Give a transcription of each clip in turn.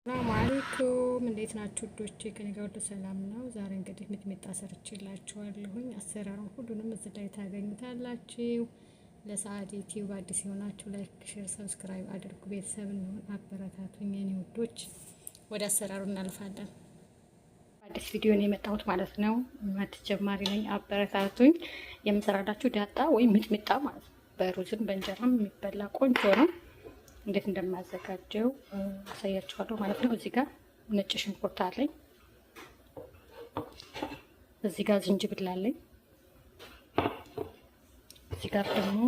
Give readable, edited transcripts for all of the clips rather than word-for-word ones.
ሰላም አለይኩም እንዴት ናችሁ ውዶቼ? ከኔ ጋር ሁሉ ሰላም ነው። ዛሬ እንግዲህ ሚጥሚጣ ሰርቼላችኋለሁኝ። አሰራሩን ሁሉንም እዚህ ላይ ታገኙታላችሁ። ለሰዓድ ዩቲዩብ አዲስ የሆናችሁ like፣ share፣ subscribe አድርጉ። ቤተሰብ እንሁን፣ አበረታቱኝ የኔ ውዶች። ወደ አሰራሩ እናልፋለን። አዲስ ቪዲዮ ነው የመጣሁት ማለት ነው። አዲስ ጀማሪ ነኝ፣ አበረታቱኝ። የምሰራላችሁ ዳጣ ወይም ሚጥሚጣ ማለት ነው። በሩዝም በእንጀራም የሚበላ ቆንጆ ነው። እንዴት እንደማዘጋጀው አሳያችኋለሁ ማለት ነው። እዚህ ጋር ነጭ ሽንኩርት አለኝ። እዚህ ጋር ዝንጅብል አለኝ። እዚህ ጋር ደግሞ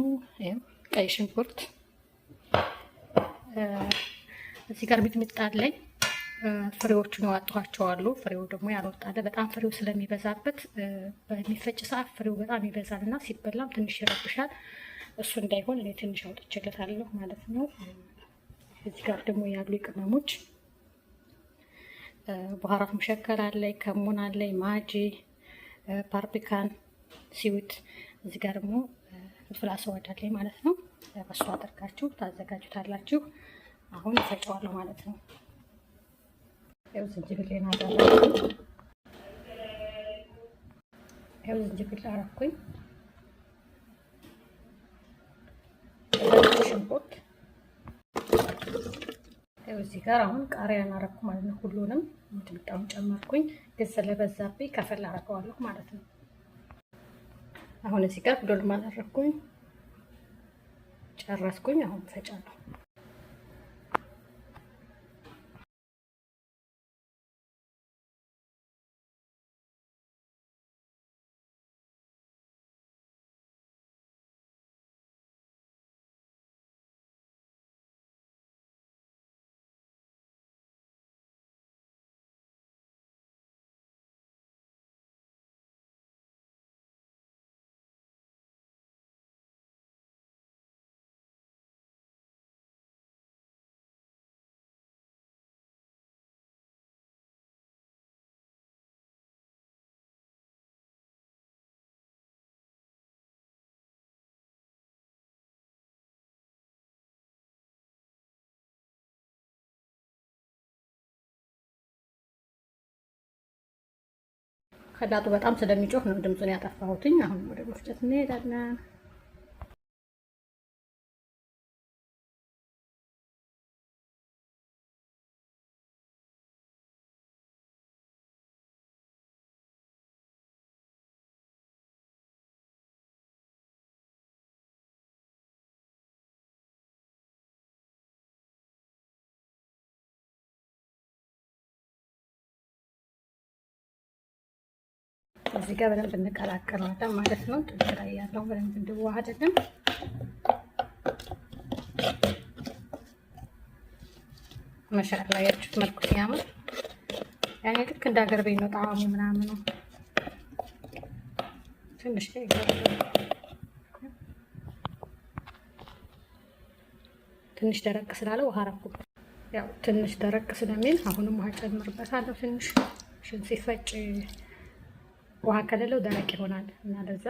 ቀይ ሽንኩርት፣ እዚህ ጋር ሚጥሚጣ አለኝ። ፍሬዎቹን ያወጣኋቸው አሉ። ፍሬው ደግሞ ያልወጣለ በጣም ፍሬው ስለሚበዛበት በሚፈጭ ሰዓት ፍሬው በጣም ይበዛል እና ሲበላም ትንሽ ይረብሻል። እሱ እንዳይሆን እኔ ትንሽ አውጥቼለታለሁ ማለት ነው። እዚህ ጋር ደግሞ ያሉ ቅመሞች بهارات مشكل አለኝ፣ ከሙን አለኝ፣ ማጂ፣ ፓርፒካን፣ sweet እዚህ ጋር ደግሞ فلفل أسود አለኝ ማለት ነው። በሱ አድርጋችሁ ታዘጋጁታላችሁ። አሁን እፈጨዋለሁ ማለት ነው። ያው ዝንጅብሌን አደረኩኝ። ያው ዝንጅብል አረኩኝ። ሽንኩርት እዚህ ጋር አሁን ቃሪያን አረኩ ማለት ነው። ሁሉንም ሚጥሚጣውን ጨመርኩኝ፣ ግን ስለበዛብኝ ከፈል አረገዋለሁ ማለት ነው። አሁን እዚህ ጋር ሁሉንም አደረኩኝ፣ ጨረስኩኝ። አሁን ፈጫለሁ። ከዳጡ በጣም ስለሚጮህ ነው ድምፁን ያጠፋሁትኝ። አሁን ወደ መፍጨት እንሄዳለን። እዚህ ጋር በደንብ እንቀላቅለዋለን ማለት ነው። ጥግ ላይ ያለው በደንብ እንዲዋሃድልን መሻላ ያችሁት መልኩ ሲያምር ያኔ ልክ እንደ ሀገር ቤት ነው ጣዕሙ ምናምኑ። ትንሽ ትንሽ ደረቅ ስላለ ውሃ አደረኩበት። ያው ትንሽ ደረቅ ስለሚል አሁንም ውሃ ጨምርበታለሁ። ትንሽ ሲፈጭ ውሃ ከሌለው ደረቅ ይሆናል እና ለዛ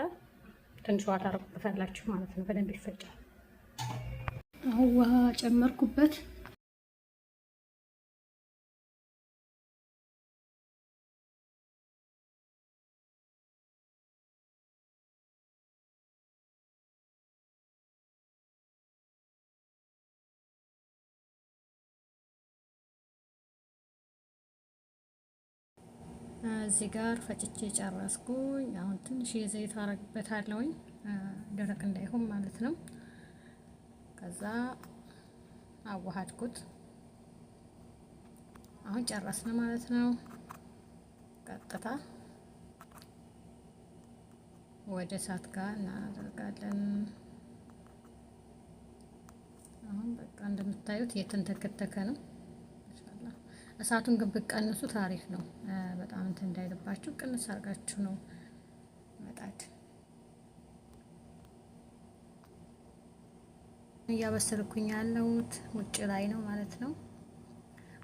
ትንሽ ውሃ ታረጉበታላችሁ ማለት ነው። በደንብ ይፈጫል። አሁን ውሃ ጨመርኩበት። እዚህ ጋር ፈጭቼ ጨረስኩኝ። አሁን ትንሽ የዘይት አረግበታለሁኝ ደረቅ እንዳይሆን ማለት ነው። ከዛ አዋሃድኩት። አሁን ጨረስን ማለት ነው። ቀጥታ ወደ እሳት ጋር እናደርጋለን። አሁን በቃ እንደምታዩት የተንተከተከ ነው። እሳቱን ግን ብትቀንሱት አሪፍ ነው። በጣም እንትን እንዳይልባችሁ ቅንስ አድርጋችሁ ነው መጣድ። እያበሰልኩኝ ያለሁት ውጭ ላይ ነው ማለት ነው።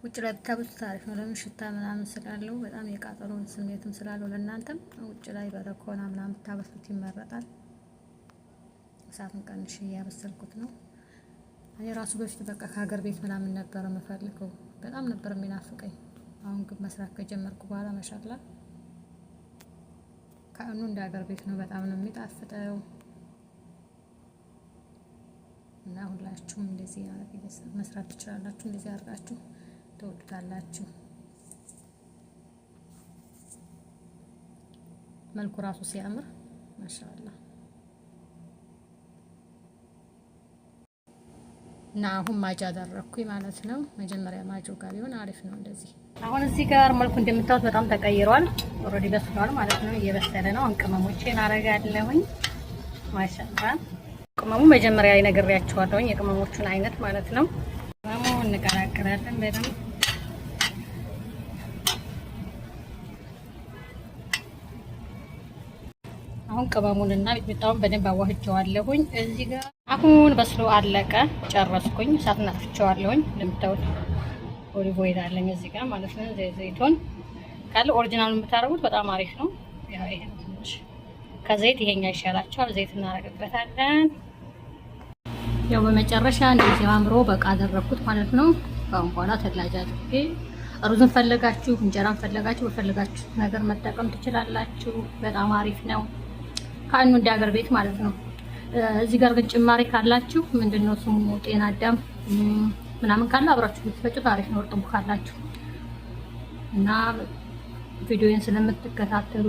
ውጭ ላይ ብታበስሉት አሪፍ ነው። ለምን ሽታ ምናምን ስላለው በጣም የቃጠሎውን ስሜትም ስላለው ለእናንተም ውጭ ላይ በረኮና ምናምን ብታበስሉት ይመረጣል። እሳቱን ቀንሽ እያበሰልኩት ነው። እኔ ራሱ በፊት በቃ ከሀገር ቤት ምናምን ነበረ የምፈልገው በጣም ነበር የሚናፍቀኝ። አሁን ግን መስራት ከጀመርኩ በኋላ ማሻአላ ከእኑ እንደ ሀገር ቤት ነው። በጣም ነው የሚጣፍጠው እና ሁላችሁም እንደዚህ መስራት ትችላላችሁ። እንደዚህ አድርጋችሁ ትወዱታላችሁ። መልኩ ራሱ ሲያምር ማሻአላ። እና አሁን ማጅ አደረኩኝ ማለት ነው። መጀመሪያ ማጆ ጋር ቢሆን አሪፍ ነው እንደዚህ። አሁን እዚህ ጋር መልኩ እንደምታዩት በጣም ተቀይሯል። Already በስሏል ማለት ነው። እየበሰለ ነው። አሁን ቅመሞቼን አረጋለሁኝ። ማሻአላ ቅመሙ መጀመሪያ ላይ ነግሬያቸዋለሁኝ፣ የቅመሞቹን አይነት ማለት ነው። ቅመሙ እንቀላቅላለን በደንብ። አሁን ቅመሙንና ሚጥሚጣውን በደንብ አዋህጀዋለሁኝ። እዚህ ጋር አሁን በስሎ አለቀ፣ ጨረስኩኝ። እሳቱን አጥፍቼዋለሁኝ። እንደምታዩት olive oil አለኝ እዚህ ጋር ማለት ነው። ዘይቱን ካለ original ኡን የምታደርጉት በጣም አሪፍ ነው። ያው ይሄ ትንሽ ከዘይት ይሄኛ ይሻላቸዋል። ዘይት እናደርግበታለን። ያው በመጨረሻ እንደዚህ አምሮ በቃ አደረኩት ማለት ነው። ከአሁን በኋላ ثلاجة አድርጌ ሩዝን ፈለጋችሁ እንጀራን ፈለጋችሁ በፈለጋችሁ ነገር መጠቀም ትችላላችሁ። በጣም አሪፍ ነው። ከአኑ እንደ ሀገር ቤት ማለት ነው። እዚህ ጋር ግን ጭማሪ ካላችሁ ምንድነው ስሙ ጤና አዳም ምናምን ካለ አብራችሁ ብትፈጩት አሪፍ ነው። እርጥቡ ካላችሁ እና ቪዲዮን ስለምትከታተሉ